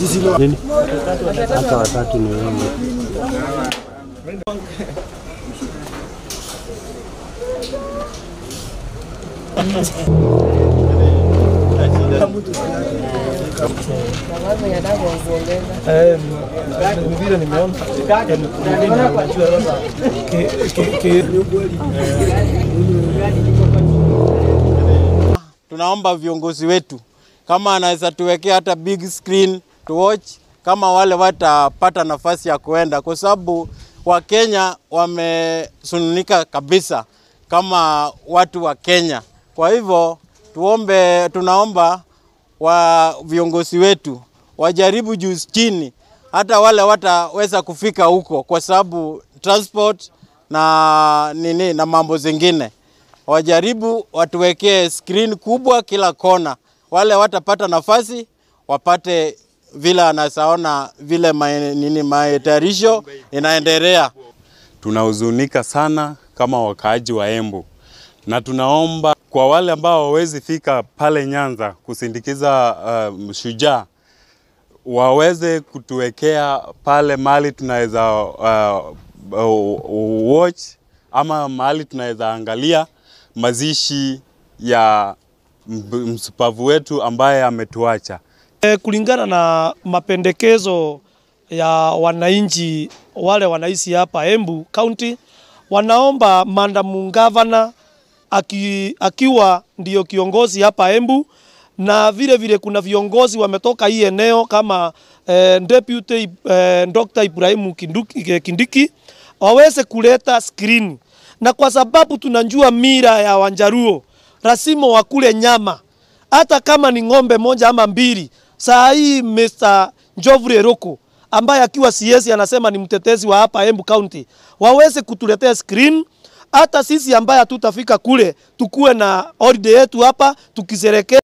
Nini? Hata watatu ni wengi. Tunaomba viongozi wetu kama anaweza tuwekea hata big screen to watch, kama wale watapata nafasi ya kuenda, kwa sababu Wakenya wamesununika kabisa kama watu wa Kenya. Kwa hivyo tunaomba wa viongozi wetu wajaribu juu chini, hata wale wataweza kufika huko, kwa sababu transport na nini na mambo zingine, wajaribu watuwekee screen kubwa kila kona, wale watapata nafasi wapate vile anasaona vile matayarisho inaendelea. Tunahuzunika sana kama wakaaji wa Embu, na tunaomba kwa wale ambao hawawezi fika pale Nyanza kusindikiza shujaa, waweze kutuwekea pale mahali tunaweza watch ama mahali tunaweza angalia mazishi ya msupavu wetu ambaye ametuacha. Kulingana na mapendekezo ya wananchi wale wanaishi hapa Embu County, wanaomba Madam Governor akiwa ndio kiongozi hapa Embu, na vile vile kuna viongozi wametoka hii eneo kama Deputy Dr. Ibrahim Kindiki, waweze kuleta screen. Na kwa sababu tunajua mira ya Wanjaruo, rasimo wakule nyama hata kama ni ng'ombe moja ama mbili. Saa hii Mr. Njovure Roko ambaye akiwa CS anasema ni mtetezi wa hapa Embu County, waweze kutuletea screen. Hata sisi ambaye hatutafika kule tukue na holiday yetu hapa tukisherehekea.